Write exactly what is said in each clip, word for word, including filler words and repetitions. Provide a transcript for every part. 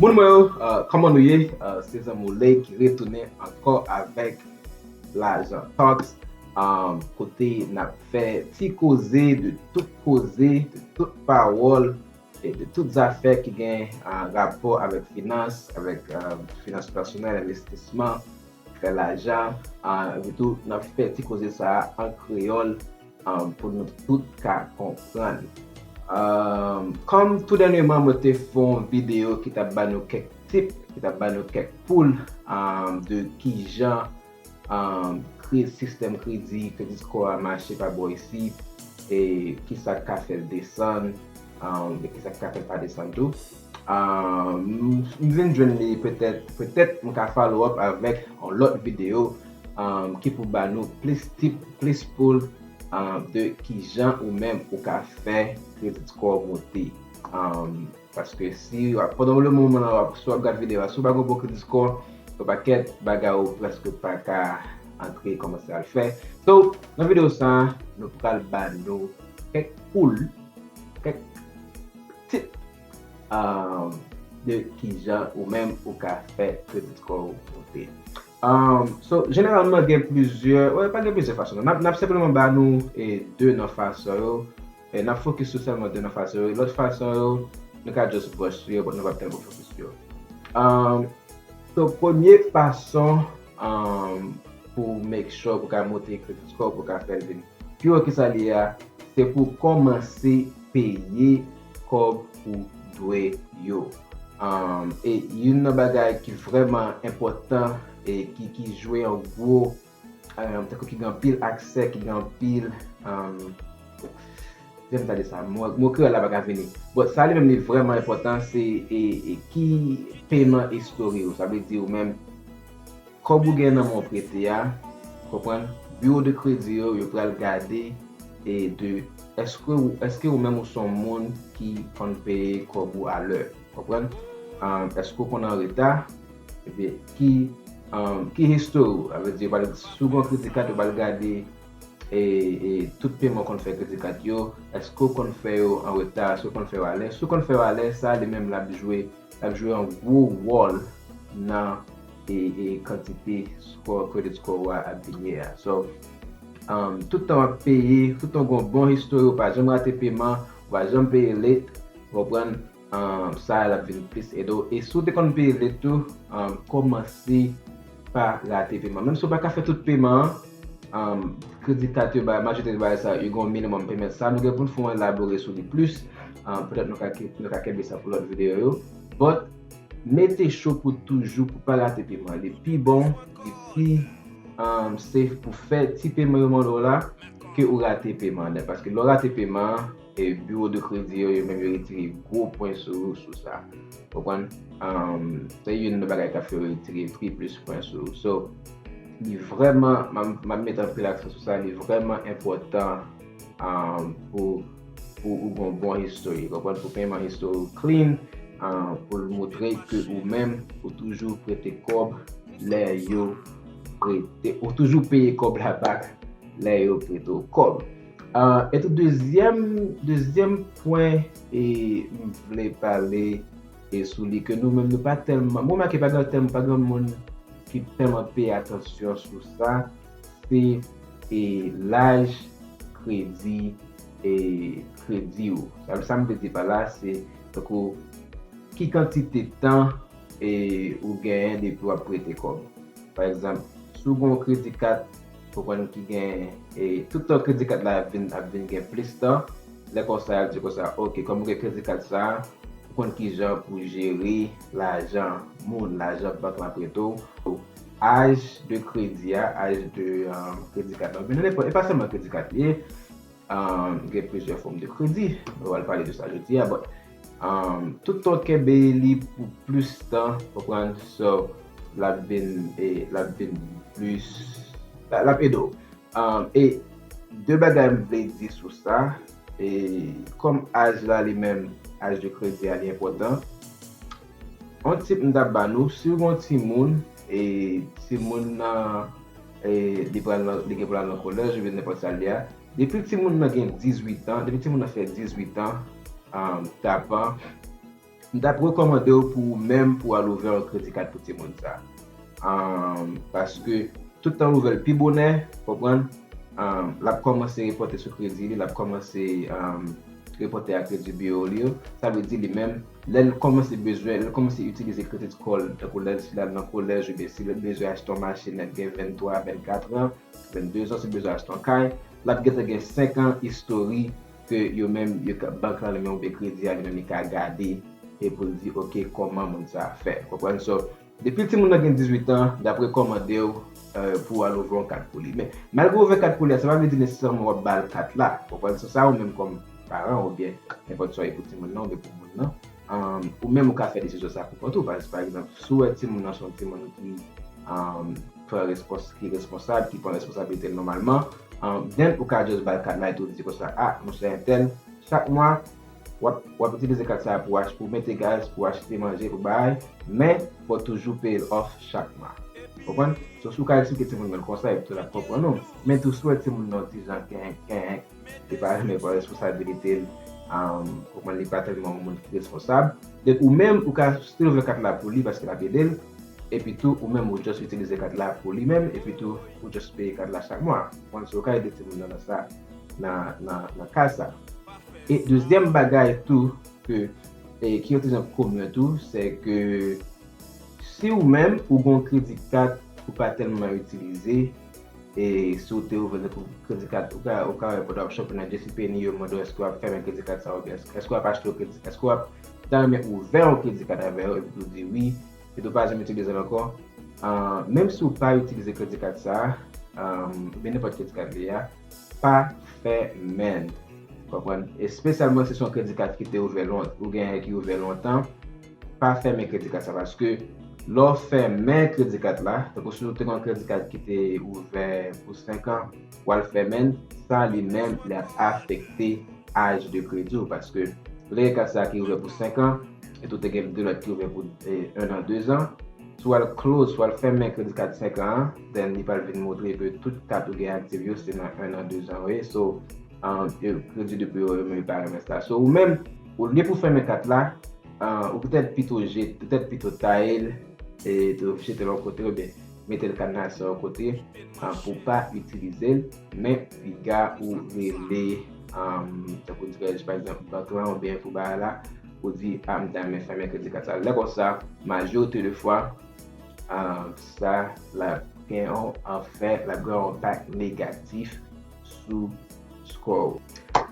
Moun mwen yo, uh, kòman nou ye? Uh, se zanmi w Ley ki retounen ankò avèk Lajan Talks, um, kote n ap fè ti koze de tout koze, de tout pawòl, e de tout zafè ki gen uh, rapò avèk finans, avèk uh, finans pèsonèl, envestisman, fè lajan, uh, epitou n ap fè ti koze sa a an kreyòl, um, pou nou tout ka konprann. Um, kòm tou dènyèman, mwen te fè yon videyo ki t ap ba nou kèk tip, ki t ap ba nou kèk poul um, de kijan um, kre, sistèm kredi, credit score a mache pa bò isit, e kisa k ka fè l desann, um, e kisa k ka fè l pa desann tou. Um, m vin jwenn li petèt, petèt m ka follow up avèk yon lòt videyo um, ki pou ba nou plis tip, plis poul um, de kijan ou menm ou ka fè credit score monte. Um, paske si pandan le moman w ap, si w ap gade videyo a, si w pa gen bon credit score, yon pakèt bagay ou prèske pa ka antre kòmanse al fè. So, nan videyo sa, nou pral ba nou kèk poul, kèk tip um, de kijan ou menm ou ka fè credit score ou monte. Um, so, jeneralman, gen plizyè, wè, pa gen plizyè fason. N ap, n ap senpleman ba nou e de nan fason yo. E n ap fokis sou sèlman de nan fason yo. Lòt fason yo, nou ka just brush sou yo, but nou p ap tèlman fokis sou yo. Um, so, premye fason um, pou make sure pou ka monte credit score, pou ka fè l vin pi wo ki sa li ye a, se pou kòmanse peye kòb ou dwe yo. Um, e youn nan bagay ki vrèman enpòtan e ki, ki jwe yon gwo, um, tankou ki gen anpil aksè, ki gen anpil, um, jan m ta di sa, mo, mo kreyòl la pa ka vini. But sa li menm li vrèman enpòtan, se e, e ki peman istori ou. Sa vle di ou menm, kòb ou gen nan men w prete a, konprann, biwo de kredi yo, yo pral gade e de èske ou, èske ou menm ou se yon moun ki konn peye kòb ou alè, konprann? Um, èske ou konn an reta? Ebyen, ki, um, ki histori ou? Sa vle di, yo pral, si w gen yon kredi kat, yo pral gade e, e tout peman w konn fè kredi kat yo, èske w konn fè yo an reta, èske w konn fè yo alè? Si w konn fè yo alè, sa li menm l ap jwe, l ap jwe yon gwo wòl nan e, e kantite score, credit score ou a ap vin ye a. So, um, tout tan w ap peye, tout tan w gen yon bon histori, ou pa janm rate peman, ou pa janm peye late, ou konprann, um, sa l ap vin plis ede w. E si w te konn peye late tou, um, kòmanse pa rate peman. Menm si w pa ka fè tout peman an, um, kredi kat yo, ba, majorite de bagay sa, yo gen yon minimum payment. Sa nou gen pou n fè yon elabore sou li plis. Um, petèt nou ka, nou ka kenbe sa pou lòt videyo yo. But, mete cho pou toujou, pou pa rate peman. Li pi bon, li pi um, safe pou fè ti peman yo mande w la, ke ou rate peman an nèt. Paske lè w rate peman an, e biwo de kredi yo, yo menm yo retire gwo pwen sou ou sou sa. Konprann? Um, se youn nan bagay k ap fè yo retire pi plis pwen sou ou. So, li vrèman, m ap, m ap met anpil aksan sou sa, li vrèman enpòtan um, pou, pou ou gen yon bon history, konprann, pou peman history ou clean, um, pou l montre ke ou menm, ou toujou prete kòb lè yo prete, ou toujou peye kòb la back lè yo prete w kòb. Uh, etou dezyèm, dezyèm pwen e m vle pale e sou li ke nou menm nou pa tèlman, m remake pa gen tèlman, pa gen moun ki tèlman peye atansyon sou sa, se e laj kredi e kredi w. Sa, sa m vle di pa la, se tankou ki kantite tan e ou genyen depi w ap prete kòb. Pa egzanp, si w gen yon kredi kat, konprann ki gen, e tout tan kredi kat la ap vin, ap vin gen plis tan, lè konsa, y ap di konsa, ok, kòm ou gen kredi kat sa, ou konn kijan pou jere lajan moun, lajan bank la prete w. Aj de kredi a, aj de um, kredi kat la, men nan nenpòt, e pa sèlman kredi kat li ye, um, gen plizyè fòm de kredi, nou pral pale de sa jodi a, but um, tout tan w kenbe li pou plis tan, konprann, so, l ap vin, e, l ap vin plis, l ap ede w. Um, e de bagay m vle di sou sa, e kòm aj la li menm, aj de kredi a li enpòtan, yon tip m t ap ba nou, si w gen yon timoun, e timoun nan, e li pral nan, li gen pou l al nan kolèj oubyen nenpòt sa l ye a, depi timoun nan gen dizuit an, depi timoun nan fè dizuit an, um, tapan, M t ap rekòmande w pou ou menm pou w al ouvè yon kredi kat pou timoun sa. Um, paske tout tan w ouvè l pi bonè, konprann, um, l ap kòmanse repòte sou kredi li, l ap kòmanse um, repòte a kredi biwo li yo. Sa vle di li menm, lè l kòmanse bezwen, lè l kòmanse itilize kredi kò l, tankou lè l si l al nan kolèj oubyen si l bezwen achte yon machin, lè l gen venntwa, vennkat an, vennde zan, si l bezwen achte yon kay, l ap gentan gen senk an istori ke yo menm, yo ka, bank la li menm oubyen kredi a li menm li ka gade e pou l di, oke, kòman moun sa a fè. Konprann? So, depi timoun nan gen dizuit an, n ap rekòmande w uh, pou w al ouvè yon kat pou li. Men, malgre w ouvè kat pou li a, sa pa vle di nesesèman w ap ba l kat la. Konprann? So, sa ou menm kòm paran oubyen nenpòt sa w ye pou timoun nan oubyen pou moun nan. Um, ou menm ou ka fè desizyon sa pou kont ou. Pa, pa egzanp, si w wè timoun nan se yon timoun ki um, pran respons, ki responsab, ki pran responsablite l nòmalman, um, then ou ka just ba l kat la epi w di konsa, a, monchè entèl, chak mwa, w ap, w ap itilize kat sa a pou ach, pou mete gaz, pou achte manje, pou bay, men fò w toujou peye l off chak mwa. Konprann? So, si w ka eksplike timoun nan konsa, epi tou l ap konprann ou. Men tou, si w wè timoun nan yon ti jan kenyenk, kenyenk, li pa renmen pran responsabilite l, um, konprann li pa tèlman yon moun ki responsab. Donk, ou menm, ou ka still ouvè kat la pou li paske l ap ede l. Epi tou, ou menm, ou just itilize kat la pou li menm, epi tou, ou just peye kat la chak mwa. Konprann? So, ou ka ede timoun nan nan sa, nan, nan, nan ka sa. E dezyèm bagay tou, ke, e, ki yon ti jan komin tou, se ke si ou menm, ou gon kredi kat ou pa tèlman itilize, e si w te ouvè tankou kredi kat, ou ka, ou ka wè pandan w ap shopping nan JCPenney, yo mande w èske w ap fèmen kredi kat sa oubyen èske, èske w ap achte yon kredi, èske w ap ta renmen ouvè yon kredi kat avè yo, epi tou di wi, epi tou pa janm itilize l ankò. Ah, menm si w pa itilize kredi kat sa, ah, oubyen nenpòt kredi kat li a, pa fèmen l. Konprann? Espesyalman si se yon kredi kat ki te ouvè lon-, ou genyen ki ouvè lontan, pa fèmen kredi kat sa, paske lè w fèmen kredi kat la, tankou si w te gen yon kredi kat ki te ouvè pou senk an, w al fèmen l, sa li menm, li ap afekte âge de crédit w, paske lè kat sa ki ouvè pou senk an, epi w te gen de lòt ki ouvè pou, eh, un an, deux ans, si w al close, si w al fèmen kredi kat senk an an, then li pral vin montre ke tout kat ou gen aktif yo, se nan un an, deux ans yo ye. So, um, yo, kredi de biwo yo menm yo pa renmen sa. So, ou menm, olye pou fèmen kat la, uh, ou petèt pito jet-, petèt pito taye l, e tou jete l yon kote, oubyen mete l kanalize yon kote, ah, pou pa itilize l, men piga ou rele, um, tankou dirèj, pa egzanp, bank lan oubyen pou bagay la, ou di, ah, m ta renmen fèmen kredi kat sa. Lè konsa, majorite de fwa, ah, sa l ap gen yon efè, l ap gen yon enpak negatif sou score w.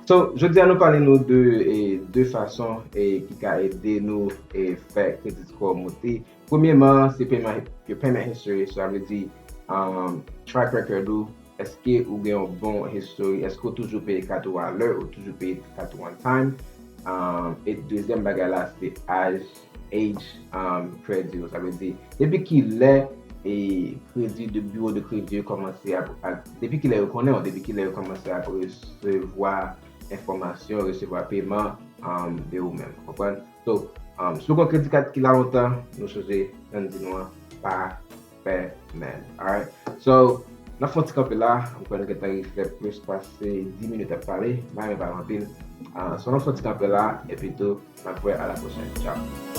So, jodi a nou pale nou de, e, de fason, e, ki ka ede nou, e, fè credit score monte. Premyèman, se payment, payment history, sa vle di, um, track record ou, èske ou gen yon bon history, èske ou toujou peye kat ou a lè, ou toujou peye kat ou on time. Um, e dezyèm bagay la, se âge, age, um, kredi ou. Sa vle di, depi ki lè, e, kredi de biwo de kredi yo kòmanse ap, ap, depi ki lè yo konnen w, depi ki lè yo kòmanse ap resevwa enfòmasyon, resevwa peman, um, de ou menm. Konprann? So, um, si w gen kredi kat ki la lontan, nou sonje, jan n di nou an, pa fèmen l. Alright? So, n ap fè yon ti kanpe la, m kwè nou gentan rive fè plis pase dis minit ap pale, m pa renmen pale anpil. Ah, so, n ap fè yon ti kanpe la, epi tou, n ap wè a la pwochèn. Tchao.